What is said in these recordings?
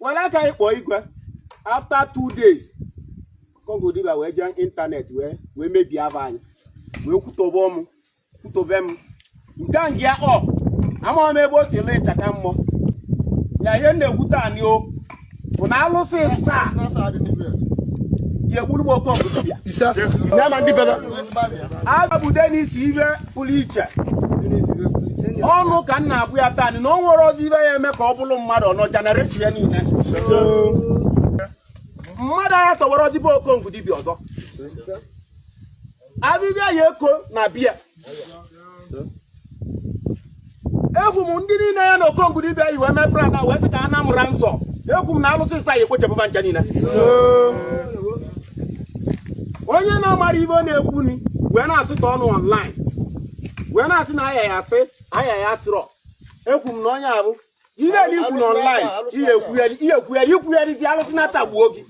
Were aka anyị kpọọ igwe. After 2 days, Okongwu dibịa wee jee internet wee mebie ava anyị, wee kwutobe m, kwutobe m nke a ngị ya. Ọ amaghị m ebe o si ele ịchaka mmụọ ya. Ihe m na-ekwute anyị o bụ na alụsị saa ya egburu m Okongwu dibịa. Ya ma ndị bebe. Agabude n'isi ibe pụrụ iche ọnụ ka m na-abụ ya taa, na o nwere ọzọ ibe ya eme ka ọ bụrụ mmadụ ọnọ generation ya niile. Mmadụ agha tọwara ọdịbe Okongwu dibịa ọzọ abịbịa ya eko na bịa egwu m. Ndị niile ya na Okongwu dibịa yi wee mee plan wee sị ka a namụra nsọ. Egwu m na alụsị sa ya ekpochapụba ncha niile. Onye na-amara ibe ọ na-ekwuni wee na-asị ka ọnụ online wee na-asị na aya ya asị aya ya asịrọ. Ekwu m na onye abụ ihe na ikwu na online, ihe ekwugheri, ihe ekwugheri, ikwugherizi alụsị na-atagbuo gị.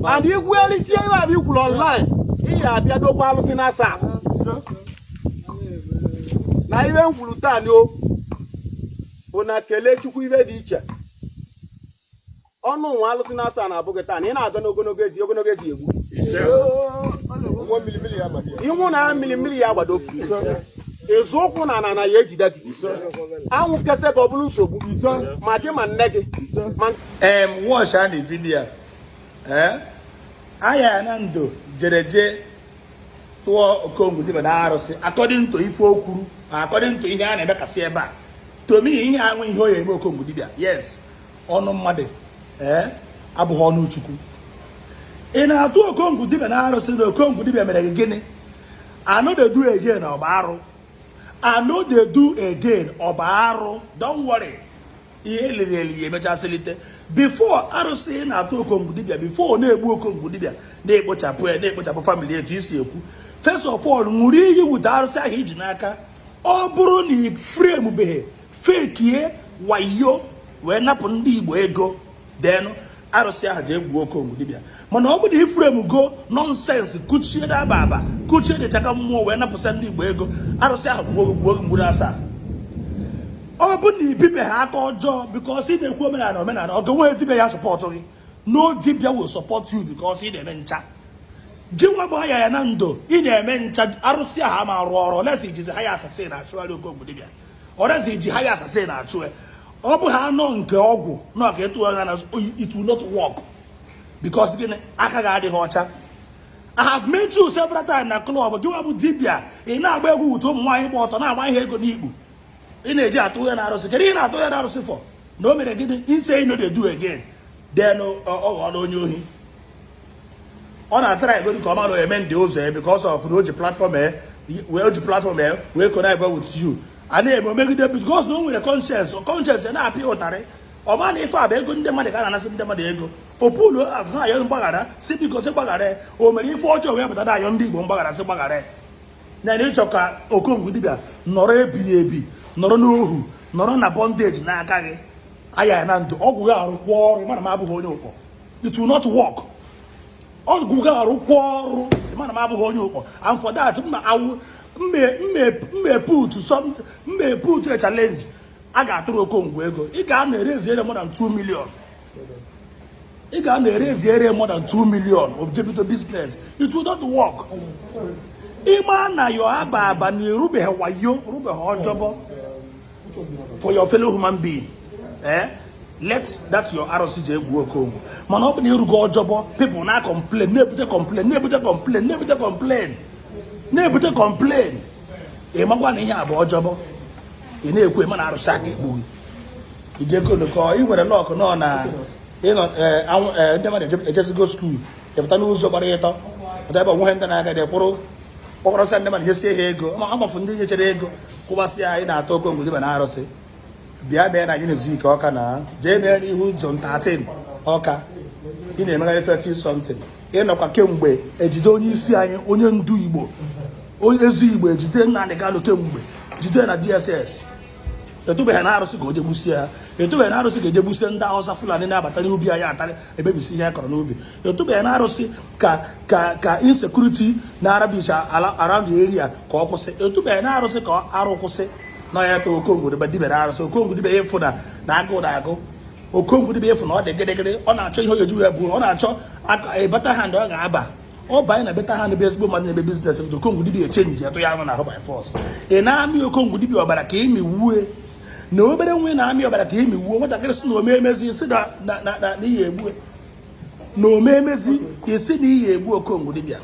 And ikwugherisie ihe abụ ikwuru online, ihe abịa dokwa alụsị na asa na ihe m kwuru taa o bụ na kelee Chukwu. Ibe dị iche ọnụ nwa alụsị na asa na-abụ gị taa na ị na-aga n'ogologo ezi, ogologo ezi egbu ịnwụ na mmiri mmiri ya agbado gị, ịzụ ụkwụ na ana na ya ejide gị, anwụ kese ka ọ bụrụ nsogbu ma gị ma nne gị ma Watch a na video a. Aya na ndo jere jee tụọ Okongwu dibịa na arụsị, according to ife o kwuru, according to ihe a na-emekasị ebe a. To me, ihe anwe ihe o ya eme Okongwu dibịa. Yes, ọnụ mmadụ abụghị ọnụ Chukwu. Ị na-atụ Okongwu dibịa na arụsị na Okongwu dibịa mere gị gịnị? I no dey do again, ọ bụ arụ. I no dey do again, ọ bụ arụ. Don't worry, ihe eliri eli ya emechaa selite. Before arụsị ị na-atụ Okongwu dibịa, before ọ na-egbu Okongwu dibịa, na-ekpochapụ ya, na-ekpochapụ family etu isi ekwu, first of all, ṅụrụ iyi wute arụsị ahụ iji n'aka. Ọ bụrụ na ị frame beghị fakie wayo wee napụ ndị Igbo ego, then arụsị ahụ ji egwu Okongwu dibịa. Mana ọ bụrụ na ị frame go nonsense, kuchie aba aba, kuchie dịchaka mmụọ wee napụsị ndị Igbo ego, arụsị ahụ gbuo gị, gbuo gị mgburu asaa. Ọ bụ na ibibeghị aka ọjọọ, because ị na-ekwu omenala, omenala ọ ga-enwe dibịa ya support gị. No dibịa will support you because ị na-eme ncha. Gị nwa bụ aya ya na ndo, ị na-eme ncha, arụsị ahụ ama arụ ọrụ olesi ijizi ha ya asasị na-achụgharị Okongwu dibịa, olesi iji ha ya asasị na-achụ ya. Ọ bụ ha anọ nke ọgwụ nọ ka ịtụ anya na it will not work, because gịnị? Aka gị adịghị ọcha. I have met you several times na club. Gị nwa bụ dibịa, ị na-agba egwu wute ụmụ nwaanyị gba ọtọ, na-agba ihe ego n'ikpu, ị na-eji atụ ya na arụsị. Kedu ihe na-atụ ya na arụsị for? Na o mere gịnị? Inse you no dey do again, then ọ ghọọla onye ohi. Ọ na-atara ego ka ọ mara eme ndị ụzọ ya because of na o ji platform e wee, o ji platform e wee connive with you. A na-eme omegide because na o nwere conscience, conscience na-apịa ụtarị. Ọ ma na ife a bụ ego ndị mmadụ ka a na-anasị ndị mmadụ ego. Opulu azụ ayọ mgbaghara, si biko, si gbaghara ya. O mere ife ọjọọ wee pụta ayọ ndị Igbo mgbaghara, si gbaghara ya. Na ịchọ ka Okongwu dibịa nọrọ ebighị ebi, nọrọ n'ohu, nọrọ na bondage n'aka gị. Aya ya na ndụ, ọgwụ gị arụkwa ọrụ mana m abụghị onye ụkpọ. It will not work. Ọgwụ gị arụkwa ọrụ mana m abụghị onye ụkpọ. And for that, mma awụ mme put some, mme put a challenge. A ga-atụrụ Okongwu ego, ị ga-ana ereziere more than 2 million, ị ga-ana ereziere more than 2 million ojebido business. It will not work. Ịma na yo aba aba na erubeghị wayo, rubeghị ọjọbọ for your fellow human being, let that your arụsị ji egwu Okongwu. Mana ọ bụ na erugo ọjọbọ, people na complain, na-ebute complain, na-ebute complain, na-ebute complain, na-ebute complain, ị makwa na ihe a bụ ọjọbọ ị na-ekwu eme na arụsị aka egbu gị. Ijekonukọ ị nwere luck nọ na ịnọ anwụ ndị mmadụ ejesigo school, ịpụta n'ụzọ gbara ịtọ, pụta ebe onweghị ndị na-aga dị kwụrụ kpọkọrọsịa ndị mmadụ, nyesie ha ego amafu ndị nyechere ego kwụbasị ya. Ị na-atọ Okongwu dibịa na arụsị, bịa mee na Unizik Ọka, na jee mee n'ihu Zone 13 Ọka. Ị na-emegharị 30 something. Ịnọkwa kemgbe ejide onye isi anyị, onye ndu Igbo, onye ezi Igbo, ejide Nnamdị Kanụ kemgbe jide na DSS, etụbeghị na arụsị ka o jegbusie ya. Etụbeghị na arụsị ka ejegbusie ndị Hausa, Fulani na-abata n'ubi anyị atarị emebisi ihe a kọrọ n'ubi. Etụbeghị na arụsị ka insecurity na Arabic around the area ka ọ kwụsị. Etụbeghị na arụsị ka arụ kwụsị. Na ya tụ Okongwu dibịa na arụsị. Okongwu dibịa ịfụ na agụụ na-agụ Okongwu dibịa, ịfụ na ọ dị gịrịgịrị, ọ na-achọ ihe ọ ga-eji wee bụ, ọ na-achọ better hand ọ ga-aba. Ọ banye na better hand bụ ezigbo mmadụ na-eme business. Okongwu dibịa echange atụ ya anụ n'ahụ by force. Ị na-amị Okongwu dibịa ọbara ka imi wue na obere nwe na-amị ọbara ka imi wuo nwatakịrị, si na ome emezi, si na iyi egbu, na ome emezi, isi na iyi egbu Okongwu dibịa.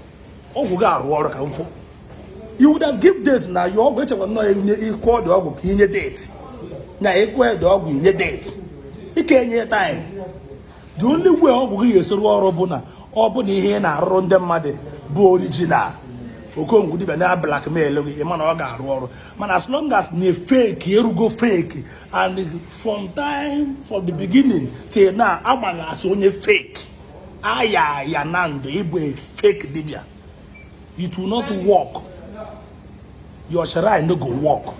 Ọgwụ ga-arụ ọrụ ka mfụ. You would have give date na ya ọgwụ. Echekwa nnọọ ịkụ ọdụ ọgwụ ka inye date, na ịkụ ede ọgwụ inye date, ike enye time. The only way ọgwụ gị ga-esi rụọ ọrụ bụ na ọ bụ na ihe ị na-arụrụ ndị mmadụ bụ original. Okongwu dibịa na blackmail gị, ịma na ọ ga-arụ ọrụ. Mana as long as na fake erugo fake, and from time, from the beginning till now, agbaghị asị onye fake aya aya na ndụ. Ịbụ a fake dibịa, it will not work. Your shrine no go work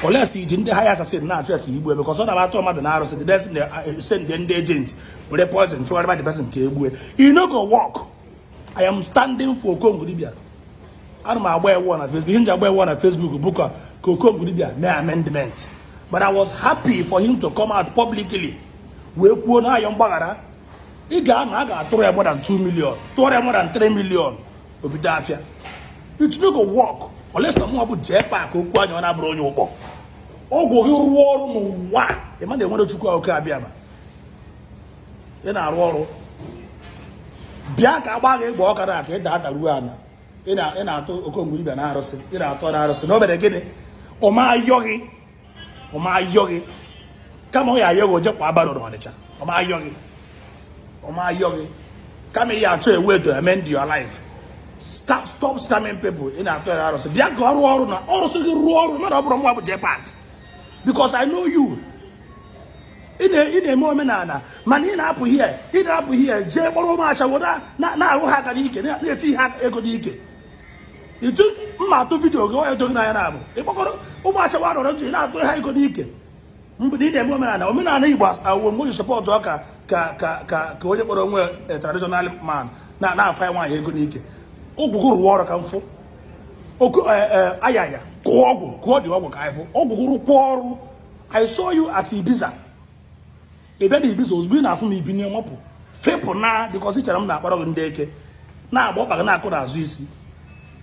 unless iji ndị higher assassin na-achọ ya ka igbue, because ọ na-atụ mmadụ na arụsị, the next send ndị agent were poison chụgharịba the person ka egbue. E no go work. I am standing for Okongwu dibịa. Ana m agba ewu na Facebook. Ihe m ji agba ewu na Facebook bụ ka Okongwu dibịa mee amendment. But I was happy for him to come out publicly wee kwuo na ayọ mgbaghara. Ị ga-ama a ga-atụrụ ya more than 2 million, tụọrọ ya more than 3 million, obido afịa. It no go work unless na mụnwa bụ jee paakị okwu anya. Ọ na-abụrụ onye ụkpọ ọgwụ gị rụọ ọrụ n'ụwa. Ịma na enwere Chukwu oke abịa ma ị na-arụ ọrụ, bịa ka agba gị egbe ọkara ka ị daa daruo ana. Ị na-atụ Okongwu dibịa na arụsị, ị na-atụ na arụsị na o mere gịnị? Ọma ayọ gị, ọma ayọ gị. Kama ọ ya ayọ gị, oje kwa barrow n'Ọnịcha. Ọma ayọ gị, ọma ayọ gị. Kama ị ya achọ a way to amend your life, stop, stop scamming people. Ị na-atụ ya arụsị, bịa ka ọrụ ọrụ na ọrụsị gị rụọ ọrụ. Mana ọ bụrụ nwa bụ JPAC, because I know you. Ị na-eme omenala, mana ị na-apụ hie, ị na-apụ hie jee kpọrọ ụmụ achawo na-arụ ha aka n'ike, na-eti ha ego n'ike. Itu mma atụ video gị, ọ edoghị n'anya na abụ ịkpọkọrọ ụmụ achawo arọrọ ntụ, ị na-atụ ha ego n'ike mgbe ị na-eme omenala. Omenala Igbo awụ mgbe support ka ka ka ka ka onye kpọrọ onwe traditional man na-afa ya nwaanyị ego n'ike. Ọgwụgwụ rụọ ọrụ ka mfụ oku ayaya kụọ ọgwụ, kụọ dị ọgwụ ka anyị fụ ọgwụgwụ rụkwa ọrụ. I saw you at Ibiza. Ị bịa na Ibiza, ozugbo ị na-afụ m, ibinye mapụ fepụ na, because ị chere m na-akpọrọ gị ndị eke na-agba ọkpa gị na-akụ n'azụ isi.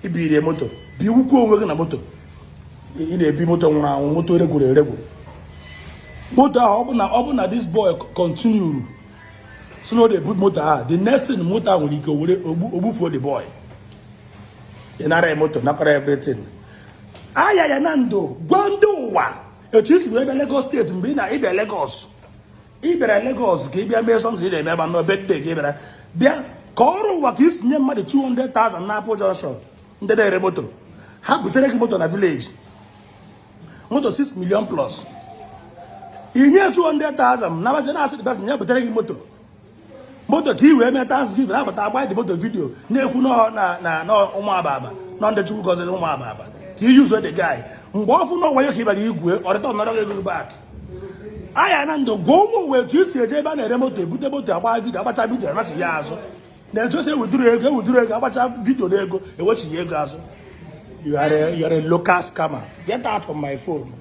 Ibirie moto, biwukwu onwe gị na moto. Ị na-ebi moto nwụrụ anwụ, moto eregwuru eregwu. Moto ahụ, ọ bụ na this boy continue si na ọ na-ebu moto ahụ, the next thing, moto ahụ nwere ike were ogbufuo the boy. Ị nara ya moto, nakọrọ everything. Aya ya na ndụ, gwa ndị ụwa etu isi wee bịa Lagos State. Mgbe ị na-ịbịa Lagos, ị bịara Lagos ka ị bịa mee something ị na-eme ebe nọ birthday, ka ị bịara bịa ka ọrụ ụwa, ka isi nye mmadụ 200,000 na Apple Junction, ndị na-ere moto. Ha butere gị moto na village, moto 6 million plus. Inye 200,000 nabazi, na-asị the person ya butere gị moto, moto ka ị wee mee thanksgiving. Na-abata agba dị moto video, na-ekwu na ụmụ ababa nọ, ndị Chukwu gọziri, ụmụ ababa, ka ị use the guy. Mgbe ọ fụ n'ọnwa ya ka ị bịara igwe ọrịta ọnọrọ gị ego back. Aya na ndụ, gwa ụmụ ụwa etu isi eje ebe a na-ere moto, ebute moto, agba video, agbacha video, anachi ya azụ, na etu esi eweduru ego, eweduru ego, agbacha video na ego, ewechighị ego azụ. You are a local scammer. Get out from my phone.